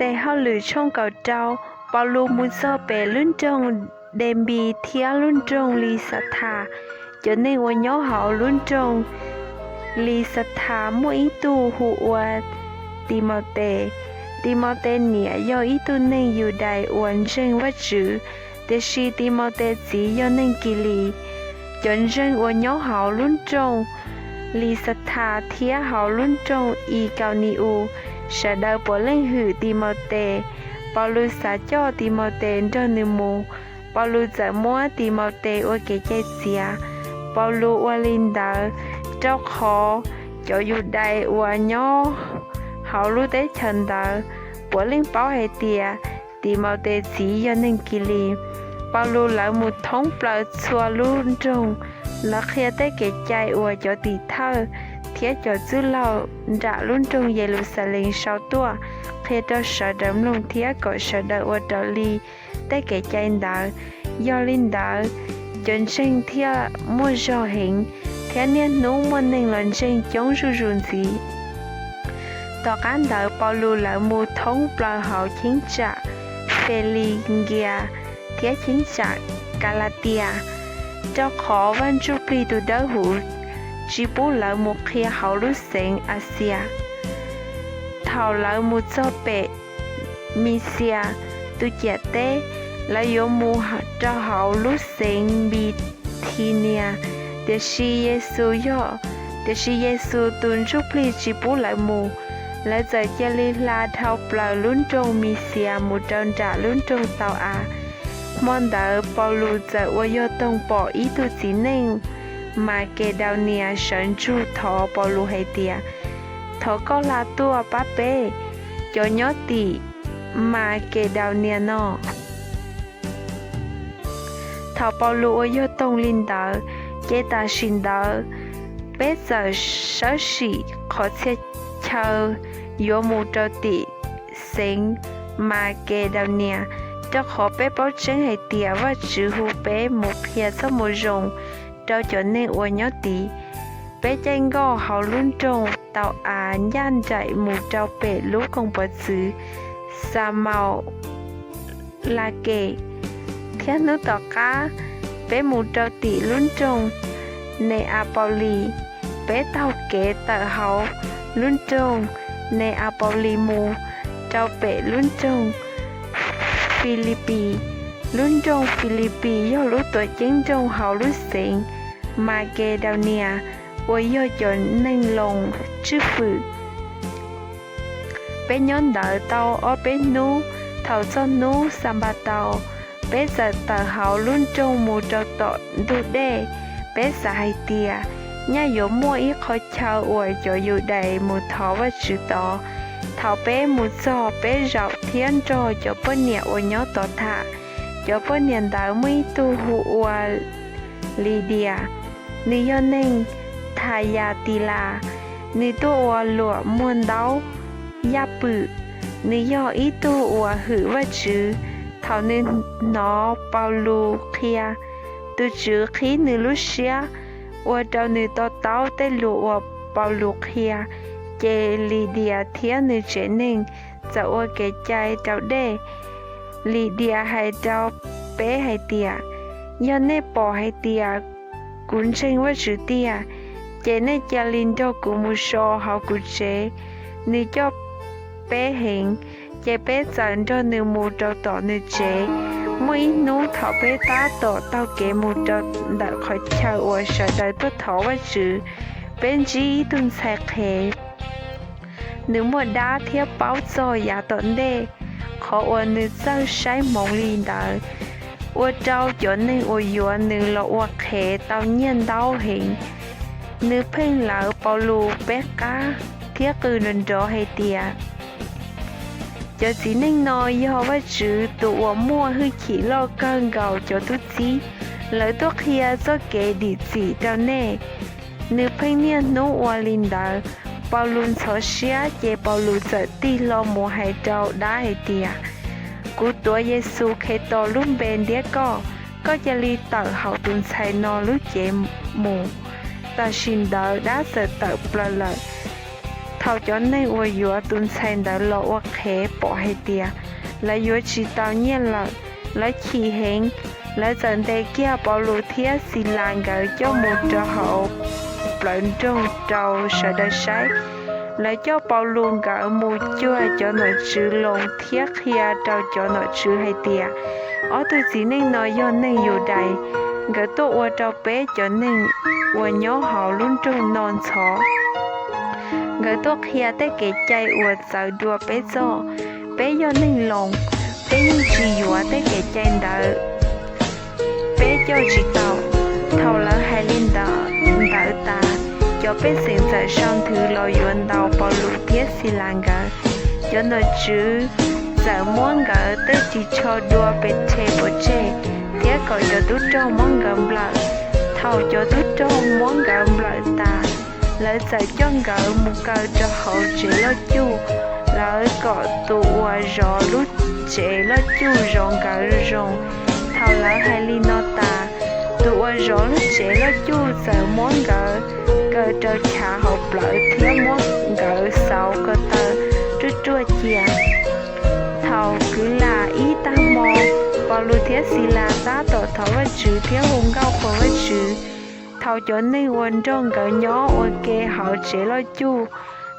Tes Hauj Lwm tshooj kaum rau. Paulus mus txog pem lub nroog Denpis thiab lub nroog Lixatha. Cov neeg uas nyob hauv lub nroog Lixatha muaj ib tug hu ua Timautes. Timautes niam yog ib tug neeg Yudais uas ntseeg Vajtswv, tiam sis Timautes txiv yog neeg Kilis. Cov ntseeg uas nyob hauv lub nroog Lixatha thiab hauv lub nroog Ikauni-us, sawv daws puav leej hwm Timautes. Paulus xav coj Timautes nrog nws mus. Paulus txawm muab Timautes ua kev cai txiav. Paulus ua li ntawd, rau qhov cov Yudais uas nyob hauv lub teb chaws ntawd puav leej paub hais tias Timautes txiv yog neeg Kilis. Paulus lawv mus thoob plaws txhua lub nroog, lawv qhia tej kev cai uas cov tim thawj thiab cov txwj laug nram lub nroog Yeluxalees sau tuaj, qhia rau sawv daws mloog thiab kom sawv daws ua raws li tej kev cai ntawd. Yog li ntawd, cov ntseeg thiaj muaj zog heev, thiab niaj hnub muaj neeg los ntseeg coob zuj zus ntxiv. Tom qab ntawd Paulus lawv mus thoob plaws hauv cheeb tsam Felikias thiab cheeb tsam Kalatias, rau qhov Vaj Ntsujplig tus Dawbhuv tsis pub lawv mus qhia hauv lub xeev Axias. Thaum lawv mus txog pem Misias tus ciam teb, lawv yuav mus rau hauv lub xeev Npithinias, tiam sis Yexus yog, tiam sis Yexus tus Ntsujplig tsis pub lawv mus. Lawv txawm cia li hla dhau plaws lub nroog Misias mus rau nram lub nroog Tau-as. Hmo ntawd Paulus txawm ua yog toog pom ib tug txiv neej Makedaunias sawv ntsug thov Paulus hais tias, Thov koj hla tuaj pab peb cov nyob tim Makedaunias no. Thaum Paulus ua yog toog li ntawd, ces tam sim ntawd peb txawm sawb sim qhov txhia chaw yuav mus rau tim xeev Makedaunias, rau qhov peb paub tseeb hais tias Vajtswv hu peb mus qhia txoj moo zoo rau cov neeg uas nyob tid. Peb caij nkoj hauv lub nroog Tau-as ncaj nraim mus rau pem lub koog pov txwv Xamaulakes, thiab hnub tom qab peb mus rau tim lub nroog Ne-apaulis. Peb taug kev tawm hauv lub nroog Ne-apaulis mus rau pem lub nroog Filipis. Lub nroog Filipis yog lub tuam ceeb nroog hauv lub xeev Makedaunias uas yog cov neeg Loos tswj hwm. Peb nyob ntawd tau ob peb hnub. Thaum txog hnub Xanpataus, peb txawm tawm hauv lub nroog mus rau tom ntug dej. Peb xav hais tias nyaj yuav muaj ib qho chaw uas cov Yudais mus thov Vajtswv tod. Thaum peb mus txog, peb zaum thiab nrog cov poj niam uas nyob tod tham. Cov poj niam ntawd muaj ib tug hu ua Lidias, nws yog neeg Thayatilas, nws tuaj ua luam muag ntaub yaj pwm. Nws yog ib tug uas hwm Vajtswv. Thaum nws hnov Paulus qhia, tus Tswv qhib nws lub siab, ua rau nws to taub tej lus uas Paulus qhia. Ces Lidias thiab nws tsev neeg txawm ua kev cai raus dej. Lidias hais rau peb hais tias, yog nej pom hais tias kuv ntseeg Vajtswv tiag, ces nej cia li nrog kuv mus so hauv kuv tsev. Nws coj peb heev, ces peb txawm nrog nws mus rau tom nws tsev. Muaj ib hnub thaum peb tab tom taug kev mus rau ntawm qhov chaw uas sawv daws tuaj thov Vajtswv, peb ntsib ib tug ntxhais qhev. Nws muaj dab thiab paub txog yav tom ntej. Qhov uas nws txawj saib hmoov li ntawd ua rau cov neeg uas yuav nws los ua qhev tau nyiaj ntau heev. Nws pheej lawv Paulus peb qab thiab qw nrov nrov hais tias, cov txiv neej no yog Vajtswv tus uas muaj hwj chim loj kawg nkaus cov tub txib, lawv tuaj qhia txoj kev dim txim rau nej. Nws pheej niaj hnub ua li ntawd. Paulus ntxhov siab, ces Paulus txawm tig hlo mus hais rau dab hais tias, kuv tuav Yexus Khetos lub npe ntiab koj, koj cia li tawm hauv tus ntxhais no lub cev mus. Tam sim ntawd dab txawm tawm plaws lawm. Thaum cov neeg uas yuav tus ntxhais ntawd los ua qhev pom hais tias lawv yuav tsis tau nyiaj lawm, lawv chim heev. Lawv txawm ntes kiag Paulus thiab Xilas nkawd coj mus rau hauv plawv nroog rau sawv daws saib. Lawv coj Paulus nkawd mus cuag cov nom tswv Loos thiab qhia rau cov nom tswv hais tias, ob tug txiv neej no yog neeg Yudais, nkawd tuaj ua rau peb cov neeg uas nyob hauv lub nroog no ntxhov. Nkawd tuaj qhia tej kev cai uas txawv dua peb txoj. Peb yog neeg Loos, peb yeej tsis yuav tej kev cai ntawd, peb coj tsis tau. Thaum lawv hais li ntawd tas, cov pej xeem txawm sau nthwv los yuav ntaus Paulus thiab Xilas nkawd. Cov nom tswv txawm muab nkawd tej ris tsho dua pes rhe pov tseg, thiab kom cov tub rog muab nkawd nplawm. Thaum cov tub rog muab nkawd nplawm tas, lawv txawm coj nkawd mus kaw rau hauv tsev loj cuj. Lawv kom tus uas zov lub tsev loj cuj zov nkawd zoo zoo. Thaum lawv hais li no tas, tus uas zov lub tsev loj cuj txawm muab nkawd kaw rau chav hauv plawv thiab muab nkawd xauv ko taw ruaj ruaj cia. Thaum kwv lam ib tag hmo, Paulus thiab Xilas tab tom thov Vajtswv thiab hu nkauj qhuas Vajtswv. Thaum cov neeg uas nrog nkawd nyob ua ke hauv tsev loj cuj,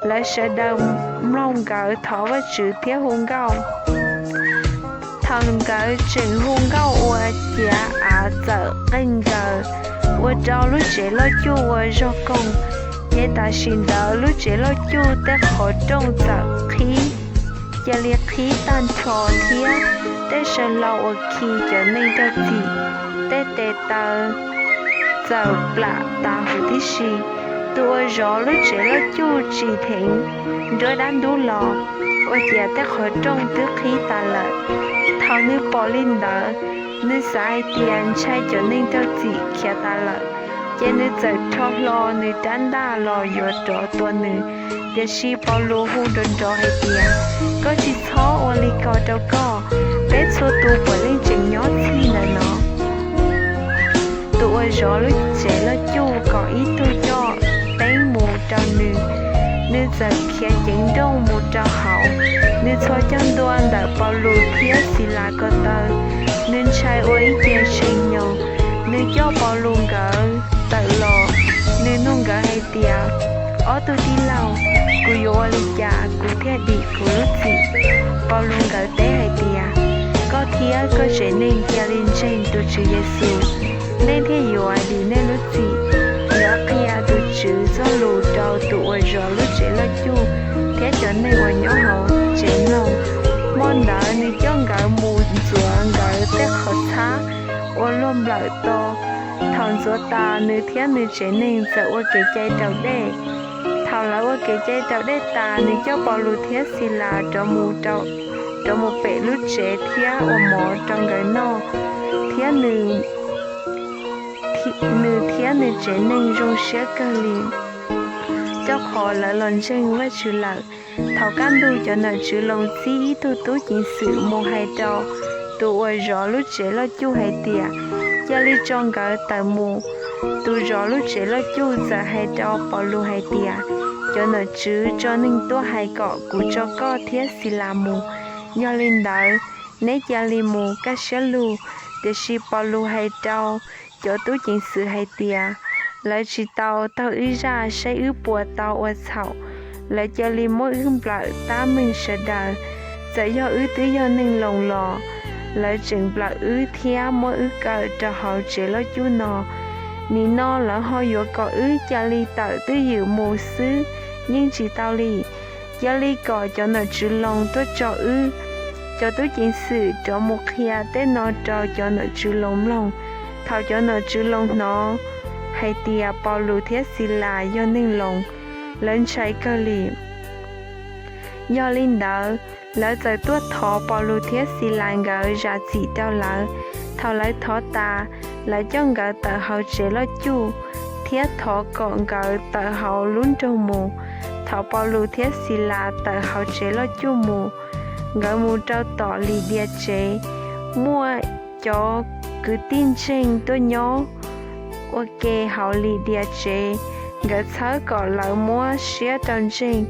lawv sawv daws mloog nkawd thov Vajtswv thiab hu nkauj. Thaum nkawd tseem hu nkauj ua ciav av txawm qeeg nkaws ua rau lub tsev loj cuj ua zog koog, ces tam sim ntawd lub tsev loj cuj tej qhov rooj txawm qhib, cia li qhib tag nrho thiab tej saw hlau uas khi cov neeg raug txim, tej tes taw txawm plam tas huv tib si. Tus uas zov lub tsev loj cuj tsim dheev nruab dab ntub los, ua ciav tej qhov rooj twb qhib tas lawm. Thaum nws pom li ntawd, nws xav hais tias ntshai cov neeg raug txim khiav tas lawm, ces nws txawm rho hlo nws rab ntaj los yuav rov tua nws. Tiam sis Paulus hu nrov nrov hais tias, Koj tsis txhob ua li ko rau koj, peb txhua tus puav leej tseem nyob txhij ntawm no. Tus uas zov lub tsev loj cuj kom ib tug coj teeb mus rau nws, nws txawm khiav ceev nrooj mus rau hauv. Nws txhos caug ntua ntawm Paulus thiab Xilas ko taw, nws ntshai ua ib ce tshee nyoos. Nws coj Paulus nkawd tawm los, nws nug nkawd hais tias, Ob tug tij laug, kuv yuav ua li cas kuv thiaj dim kuv lub txim? Paulus nkawd teb hais tias, Koj thiab koj tsev neeg cia li ntseeg tus Tswv Yexus, nej thiaj yuav dim nej lub txim. Nkawd qhia tus Tswv txoj lus rau tus uas zov lub tsev loj cuj thiab cov neeg uas nyob hauv tsev mloog. Hmo ntawd nws coj nkawd mus ntxuav nkawd tej qhov txhab uas luag nplawm to. Thaum ntxuav tas, nws thiab nws tsev neeg txawm ua kev cai raus dej. Thaum lawv ua kev cai raus dej tas, nws coj Paulus thiab Xilas rov mus pem lub tsev thiab ua mov rau nkawd noj, thiab nws thiab nws tsev neeg zoo siab kawg li, rau qhov lawv los ntseeg Vajtswv lawm. Thaum kaj ntug, cov nom tswv Loos txib ib tug tub ceev xwm mus hais rau tus uas zov lub tsev loj cuj hais tias, cia li tso nkawd tawm mus. Tus zov lub tsev loj cuj txawm hais rau Paulus hais tias, Cov nom tswv tso neeg tuaj hais kom kuv tso koj thiab Xilas mus. Yog li ntawd, neb cia li mus kaj siab lug. Tiam sis Paulus hais rau cov tub ceev xwm hais tias, Lawv tsis tau taug wb zaj saib wb puas tau ua txhaum. Lawv cia li muab wb nplawm tab meeg sawv daws. Txawm yog wb twb yog neeg Loos los lawv tseem nplawm wb thiab muab wb kaw rau hauv tsev loj cuj no. Nim no lawv ho yuav kom wb cia li tawm twj ywm mus xwb yeej tsis tau li. Cia li kom cov nom tswv Loos tuaj tso wb. Cov tub ceev xwm rov mus qhia tej no rau cov nom tswv Loos mloog. Thaum cov nom tswv Loos hnov hais tias Paulus thiab Xilas yog neeg Loos, lawv ntshai kawg li. Yog li ntawd, lawv txawm tuaj thov Paulus thiab Xilas nkawd zam txim rau lawv. Thaum lawv thov tas, lawv coj nkawd tawm hauv tsev loj cuj thiab thov kom nkawd tawm hauv lub nroog mus. Thaum Paulus thiab Xilas tawm hauv tsev loj cuj mus, nkawd mus rau tom Lidias tsev. Muaj cov kwv tij ntseeg tuaj nyob ua ke hauv Lidias tsev, nkawd txhawb kom lawv muab siab rau ntseeg.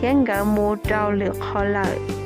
thiab nkawd mus rau lwm qhov lawm.